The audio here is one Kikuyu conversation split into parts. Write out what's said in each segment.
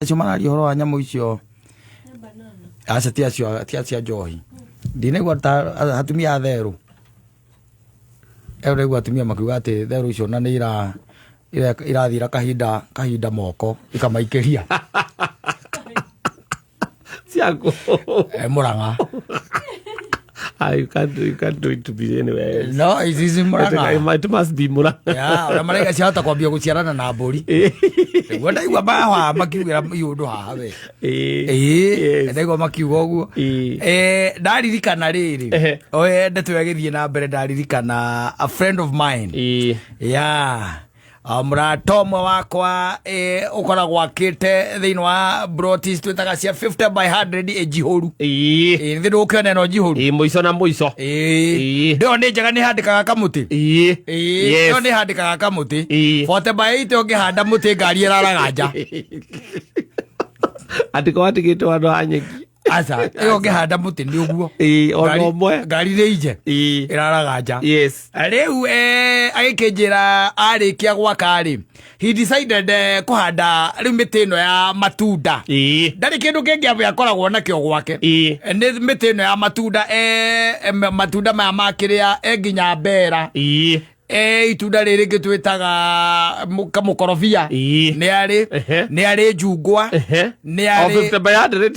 Acio mararia ũhoro wa nyamũ icio. Aca, ti acio, ti acio a njohi. Ndinaigua ta atumia a therũ. Ĩyo ndaigua atumia makiuga atĩ therũ icio na nĩ irathira kahinda kahinda moko ikamaikĩria. Ciaku. Mũrang'a. Ah, you can't do it to be anywhere else. No, it is Mũrang'a. It must be Murang'a. Ya, ũrĩa maraiga ciahota kwambia gũciarana na mbũri. Nĩguo ndaigua mahaha makiugĩra iũndũ haha we. Ĩĩ, ndaigua makiuga ũguo. Ndaririkana rĩrĩ. Oe, ndeto ĩyo ĩgĩthiĩ na mbere, ndaririkana a friend of mine. Ya. Mũrata ũmwe wakwa ũkoragwo akĩte thĩinĩ wa broti twĩtaga cia 50 by 100 ĩnjihũru. Nĩ ndũkĩona ĩno njihũru. Mũico na mũico. Ndĩyo nĩ njega, nĩ handĩkaga kamũtĩ. Ĩyo nĩ handĩkaga kamũtĩ. 40 by 80 ũngĩhanda mũtĩ, ngari ĩraraga nja. Andĩko watigĩtwo handũ ha nyeki. Aca, ĩyo ũngĩhanda mũtĩ nĩ ũguo. Ona ũmwe. Ngari nĩ inje ĩraraga nja. Rĩu agĩkĩnjĩra arĩkia gwaka rĩ, he decided kũhanda rĩu mĩtĩ ĩno ya matunda. Ndarĩ kĩndũ kĩngĩ amwe akoragwo nakĩo gwake. Nĩ mĩtĩ ĩno ya matunda, matunda maya makĩrĩa, nginya mbera, itunda rĩrĩ rĩngĩ twĩtaga kamũkorobia. Nĩ arĩ nĩ arĩ njungwa. Nĩ O arĩ 50 by 100.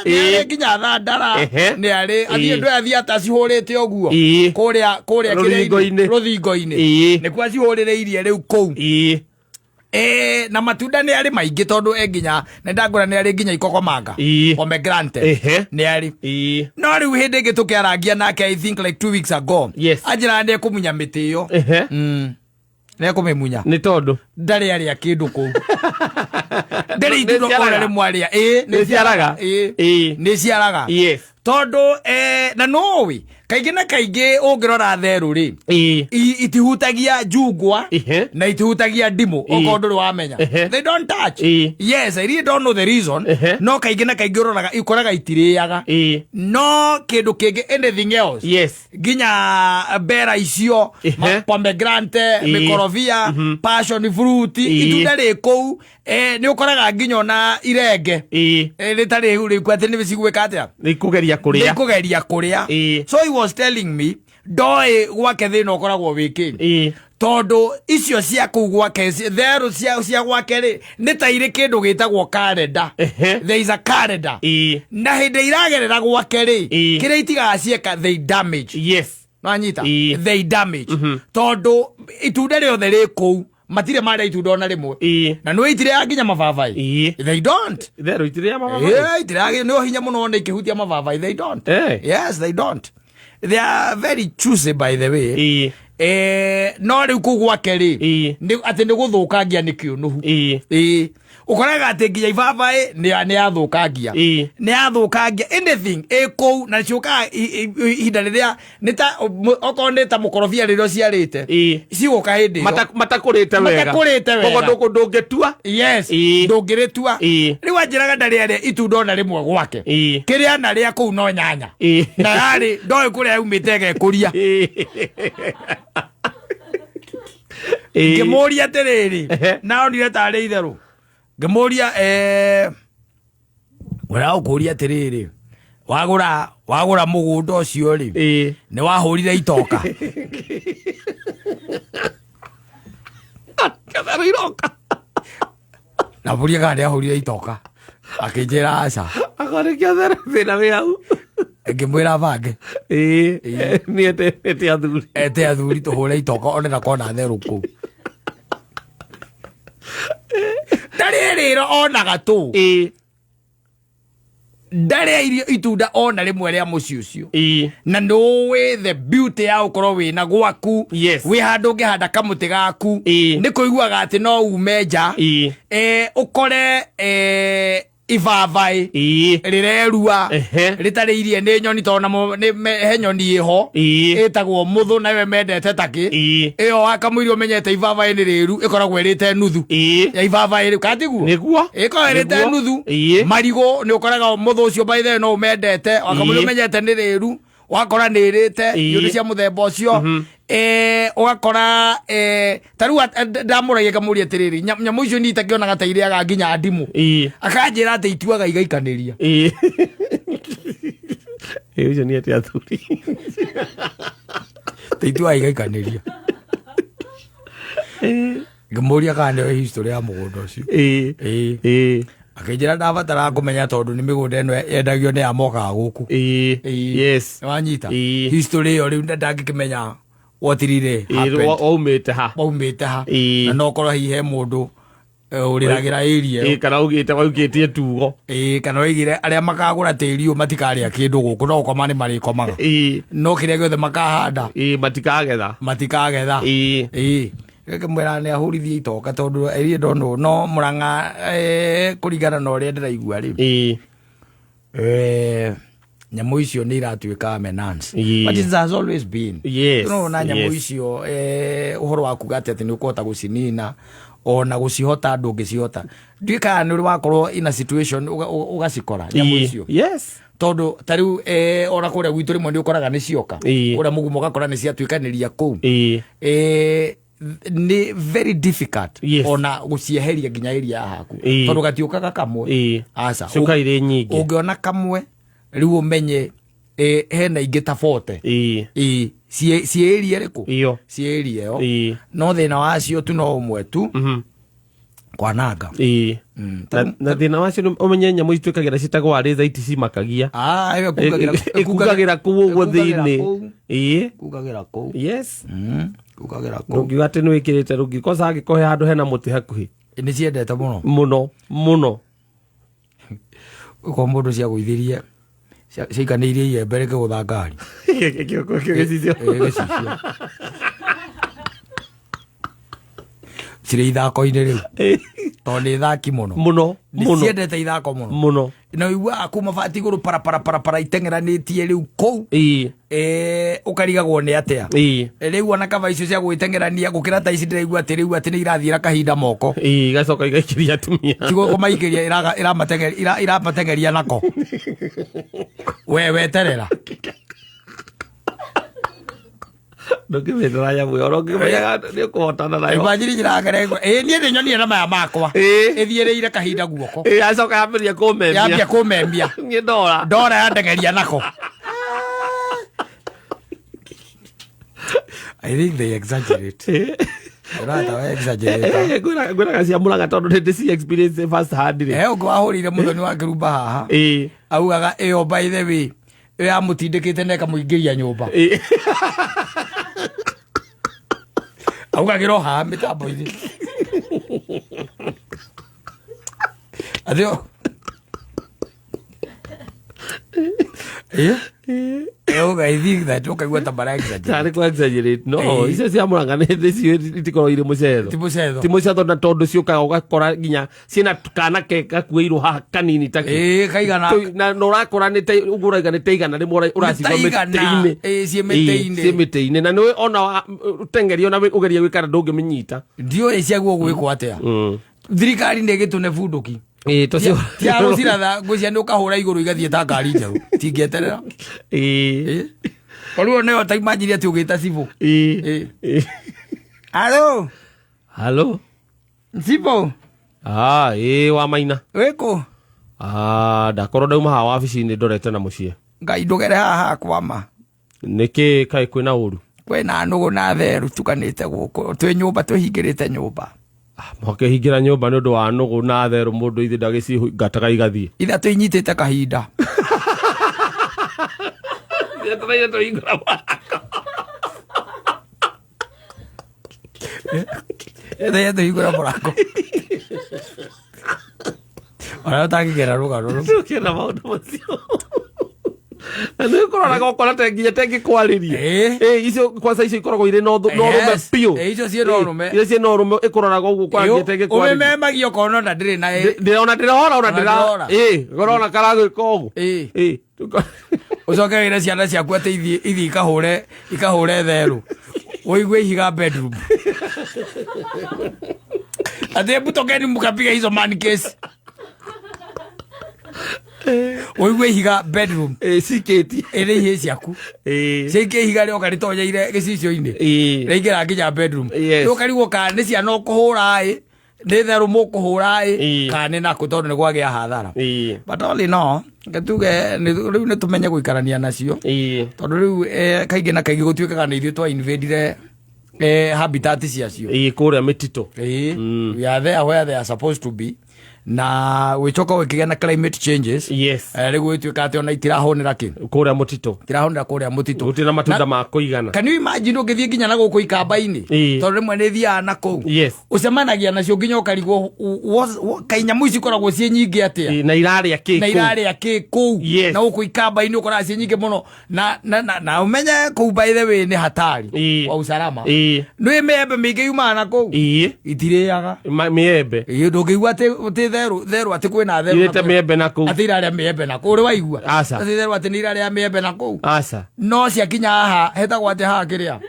Nĩ arĩ nginya thandara. Nĩ arĩ athiĩ ndå athiĩ atacihũrĩte ũguo kũrĩa kũrĩa kĩrĩa-inĩ, Rũthingo-inĩ. Rũthingo-inĩ. Nĩkuo acihũrĩrĩirie rĩu kũu. Na matunda nĩ arĩ maingĩ tondũ nginya nĩ ndangũra nĩ arĩ nginya ikokomanga, pomegranate. Nĩ arĩ. No rĩu hĩndĩ ĩngĩ tũkĩarangia nake, I think like 2 weeks ago, anjĩraga nĩ ekũmunya mĩtĩ ĩyo. Nĩ ekũmĩmunya. Nĩ tondũ Ndarĩ arĩa kĩndũ kũu, ndarĩ itunda. Nĩ ciaraga. Ona rĩmwe arĩa ĩĩ. Nĩ ciaraga. Ĩĩ. Nĩ ciaraga. Tondũ na nũĩ kaingĩ na kaingĩ ũngĩrora therũ rĩ, itihutagia njungwa na itihutagia ndimũ, okorwo ndũrĩ wamenya. They don't touch. Yes, I really don't know the reason. No kaingĩ na kaingĩ ũroraga ikoraga itirĩaga. No kĩndũ kĩngĩ, anything else, nginya mbera icio, pomegranate, mĩkorobia, passion fruit, itunda rĩ kũu, nĩ ũkoraga nginya ona irenge rĩtarĩ rĩu atĩ nĩ cigwĩka atĩa? Nĩ ikũgeria kũrĩa. Nĩ kũgeria kũrĩa. So he was telling me ndoĩ gwake thĩna ũkoragwo wĩ kĩ, tondũ icio cia kũu gwake therũ cia gwake rĩ, nĩ ta irĩ kĩndũ gĩtagwo calendar. There is a calendar. Na hĩndĩ iragerera gwake rĩ, kĩrĩa itigaga cieka, they damage. Nwanyita? They damage tondũ itunda rĩothe rĩ kũu, matirĩ marĩa itunda ona rĩmwe. Na nĩ itirĩaga nginya mababaĩ. They don't. Therũ itirĩa mababaĩ. Yeah, itirĩaga, nĩ hinya mũno one ikĩhutia mababaĩ. They don't. Yes, they don't. They are very choosy, by the way. No rĩu kũu gwake rĩ, atĩ nĩ gũthũkangia nĩ kĩũnũhu. Ĩĩ, ũkoraga atĩ nginya ibabaĩ nĩ yathũkangia. Nĩ yathũkangia anything ĩ kũu, na ciũkaga ihinda rĩrĩa nĩ ta okorwo nĩ ta mũkorobia rĩrĩa ũciarĩte, cigũka hĩndĩ ĩyo. Matakũrĩte wega. Matakũrĩte wega. Koguo ndũngĩtua. Yes. Ndũngĩrĩtua. Rĩu anjĩraga ndarĩ arĩa itunda ona rĩmwe gwake. Kĩrĩa narĩa kũu no nyanya. Na yarĩ ndoĩ kũrĩa yaumĩte ĩgekũria. Ngĩmũria atĩrĩrĩ, naonire tarĩ itherũ, ngĩmũria, ũragũkũria atĩrĩrĩ, wagũra mũgũnda ũcio rĩ, nĩ wahũrire itoka? Therũ iroka. Nabũria kana nĩ ahũrire itoka, akĩnjĩra aca. Akorwo nĩkĩo therũ thĩna wĩ hau. Ngĩmwĩra bange. Nĩ ete athuri. Ete athuri tũhũre itoka one na kona therũ kũu ndarĩ ĩrĩra onaga tũ. Ndarĩa irio itunda ona rĩmwe rĩa mũciĩ ũcio. Na nĩũĩ the beauty ya ũkorwo wĩna gwaku, wĩ handũ ũngĩhanda kamũtĩ gaku, nĩ kũiguaga atĩ no ume nja, ũkore ibabaĩ rĩrerua rĩtarĩ irie nĩ nyoni, tondũ namo he nyoni ĩho ĩtagwo mũthũ, nayo ĩmendete takĩ ĩyo wakamũiria ũmenyete ibabaĩ nĩ rĩru, ĩkoragwo ĩrĩte nuthu ya ibabaĩ rĩu katiguo. Nĩguo. Ĩkoragwo ĩrĩte nuthu. Marigũ nĩ ũkoraga mũthũ ũcio, by the way, no ũmendete wakamũiria ũmenyete nĩ rĩru, wakora nĩ ĩrĩte indo cia mũthemba ũcio. Ũgakora ta rĩu ndamũragia ngamũria atĩrĩrĩ, nyamũ icio niĩ itakĩonaga ta irĩaga nginya ndimũ. Akanjĩra atĩ ituaga igaikanĩria. Ĩĩ, ũcio nĩ atĩ athuri. Ta ituaga igaikanĩria. Ngĩmũria kana nĩoĩ history ya mũgũnda ũcio. Akĩnjĩra ndabataraga kũmenya tondũ nĩ mĩgũnda ĩno yendagio nĩ amokaga gũkũ. Nĩwanyita? History ĩyo rĩu ndangĩkĩmenya what really happened. Waumĩte ha? Waumĩte ha. Na no korwo hihi he mũndũ ũrĩragĩra area ĩyo. Kana augĩte waukĩtie tugo. Kana oigire arĩa makagũra tĩri ũyũ matikarĩa kĩndũ gũkũ, no gũkoma nĩ marĩkomaga. No kĩrĩa gĩothe makahanda Matikagetha. Matikagetha. Ngĩmwĩra nĩ ahũrithie itoka tondũ ĩrĩ ndonwo no Mũrang'a, kũringana na ũrĩa ndĩraigua rĩ, nyamũ icio nĩ iratuĩka menace. But it has always been. No na nyamũ icio, ũhoro wa kuga atĩ nĩ ũkũhota gũcinina ona gũcihota ndũngĩcihota. Ndiũĩ kana nĩ ũrĩ wakorwo in a situation ũgacikora nyamũ icio. Yes. Tondũ ta rĩu, ona kũrĩa gwitũ rĩmwe nĩ ũkoraga nĩ cioka. Kũrĩa mũgumo ũgakora nĩ ciatuĩkanĩria kũu. Nĩ very difficult ona gũcieheria nginya area ya haku. Tondũ gatiũkaga kamwe. Aca. Ciũkaga irĩ nyingĩ. Ũngĩona kamwe rĩu ũmenye, hena ingĩ ta 40. Ciĩ area ĩrĩkũ? Iyo. Ciĩ area ĩyo. No thĩna wacio tu no ũmwe tu. Kwananga. Na thĩna wacio nĩ ũmenye nyamũ ici twĩkagĩra ciĩtagwo arĩtha iticimakagia. Ah, ĩyo ĩkungagĩra Ĩkungagĩra kũu ũguo ĩkungagĩra thĩinĩ. kũu. Ĩkungagĩra kũu. Ĩkungagĩra kũu. Ndũngiuga atĩ nĩ wĩkĩrĩte rũngĩ kosa angĩkorwo he handũ hena mũtĩ hakuhĩ. Nĩ ciendete mũno. Mũno, mũno. Ũkorwo mũndũ ciagũithirie, ciaikanĩirie iembe rĩkĩgũtha ngari. Gĩcicio. Gĩcicio. Cirĩ ithako-inĩ rĩu. Tondũ nĩ thaki mũno. Mũno, Nĩ mũno. ciendete ithako mũno. Mũno. Na ũiguaga kuma bati igũrũ para para para para iteng'eranĩtie rĩu kũu. Ũkarigagwo nĩ atĩa. Rĩu ona kaba icio cia gwĩteng'erania gũkĩra ta ici ndĩraigua atĩ rĩu atĩ nĩ irathiĩra kahinda moko. Igacoka igaikĩria atumia. Ti kũmaikĩria, iramateng'eria nako. We weterera. Ndũngĩmĩndũra nyamũ ĩyo, ona ũngĩmenyaga nĩ ũkũhotana nayo. Imagine njĩra niĩ nĩ nyonire na maya makwa. Ĩthiĩrĩire kahinda guoko. Yacoka yambĩrĩria kũmemia. Yambia kũmemia. Niĩ ndora. Ndora yandeng'eria nako. I think they exaggerate. Ũrata wa exaggerate. Ngwĩraga cia Mũrang'a tondũ nĩ ndĩci experience first hand rĩ. Ũngĩ wahũrĩire mũthoni wa kĩrumba haha. Augaga ĩyo by the way, ĩyo yamũtindĩkĩte na ĩkamũingĩria nyũmba. Augagĩra o haha mĩtambo-inĩ. Atĩ o- Auga, I think that ũkaigua ta mara exaggerate. Tarĩ kũ exaggerate. No, icio cia Mũrang'a nĩ ndĩciũĩ itikoragwo irĩ mũcetho. Ti mũcetho. Ti mũcetho na tondũ ciũkaga ũgakora nginya ciĩna kana ke gakuĩirwo haha kanini ta kĩ. Kaigana. Na na ũrakora nĩ ta ũguo ũrauga nĩ ta igana rĩmwe ũracigua Nĩ ta igana. mĩtĩ-inĩ. Ciĩ mĩtĩ-inĩ. Ciĩ mĩtĩ-inĩ. Na nĩwe ona ũteng'eria ona ũgerie gwĩka ndũngĩmĩnyita. Ndiũĩ ciaguo gwĩkwo atĩa. Thirikari nĩ ĩgĩtũne bunduki. Tũcio. Ti ya gũciratha, ngwĩciria nĩ ũkahũra igũrũ igathiĩ ta ngari njerũ. Tingĩeterera. Korwo nĩyo ta imagine atĩ ũgĩta cibũ. Halo. Halo. Cibũ. Wa Maina. Wĩkũ? Ndakorwo ndauma haha wabici-inĩ ndorete na mũciĩ. Ngai ndũgere haha kwama. Nĩkĩ kaĩ kwĩna ũru? Kwĩna nũgũ na therũ tukanĩte gũkũ. Twĩ nyũmba, twĩhingĩrĩte nyũmba. Mwakĩhingĩra nyũmba nĩ ũndũ wa nũgũ na therũ mũndũ ithe ndagĩcingataga igathiĩ. Itha twĩnyitĩte kahinda. Itha tũraire tũhingũra mũrango. Itha tũhingũra mũrango. Ona ũtangĩgera rũgano rũu. Tũkĩenda maũndũ macio. Na nĩ ũkoraga ũkora te nginya tengĩkwarĩria. Icio kwanza icio ikoragwo irĩ na ũrũme biũ. Icio ciĩ na ũrũme. Icio ciĩ na ũrũme ĩkũroraga ũguo ũkora nginya tengĩkwarĩria. Ũmĩmemagia ũkona ona ndĩrĩ na Ndĩrona ndĩrora ona Ona ndĩra- ndĩrora. Ũrona karagwĩka ũguo. Ũcoke wĩre ciana ciaku atĩ ithiĩ ikahũre therũ. Ũigue ihiga bedroom. Atĩ hebu tokeni mkapiga hizo man case. Ũigue ihiga bedroom. Cikĩtie. Ĩrĩ ihĩ ciaku. Ciaikia ihiga rĩoka rĩtonyeire gĩcicio-inĩ. Rĩaingĩra nginya bedroom. Yes. Rĩu ũkarigwo kana nĩ ciana ũkũhũra ĩ, nĩ therũ mũkũhũra ĩ, kana nĩ nakũ tondũ nĩ kwagĩa hathara. But all in all, reke tuge rĩu nĩ tũmenye gũikarania nacio. Tondũ rĩu kaingĩ na kaingĩ gũtuĩkaga nĩ ithuĩ twa invadire habitat ciacio. Ĩĩ, kũrĩa mĩtitũ. Ĩĩ, we are there where they are supposed to be. Na gwĩcoka gũkĩgĩa na climate changes. Rĩu gũgĩtuĩka atĩ ona itirahũnĩra kĩ, Kũrĩa mũtitũ. Itirahũnĩra kũrĩa mũtitũ. Gũtirĩ na matunda ma kũigana. Can you imagine ũngĩthiĩ nginya na gũkũ ikamba-inĩ? Tondũ rĩmwe nĩ thiaga na kũu. Ũcemanagia nacio nginya ũkarigwo kaĩ nyamũ ici ikoragwo ciĩ nyingĩ atĩa? Ĩĩ, na irarĩa kĩ Na kũu? irarĩa kĩ kũu? Na gũkũ ikamba-inĩ ũkoraga ciĩ nyingĩ mũno na ũmenye kũu, by the way, nĩ hatari wa usalama. Nĩ mĩembe mĩingĩ yumaga na kũu. Itirĩaga. Mĩembe. Ĩĩ, ndũngĩigua atĩ therũ atĩ kwĩna therũ Irĩte mĩembe na kũu. Atĩ irarĩa mĩembe na kũu. Ũrĩ waigua? Aca. Atĩ therũ atĩ nĩ irarĩa mĩembe na kũu? Aca. No ciakinya haha hetagwo atĩ haha kĩrĩa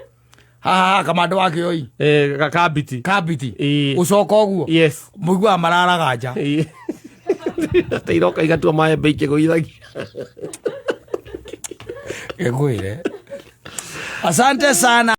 haha kamando wa kĩoi. Kambiti. Kambiti. Ũcoka ũguo. Mũiguaga mararaga nja. Ĩĩ. Atĩ iroka igatua maembe ikĩgũithagia. Ngwĩre asante sana.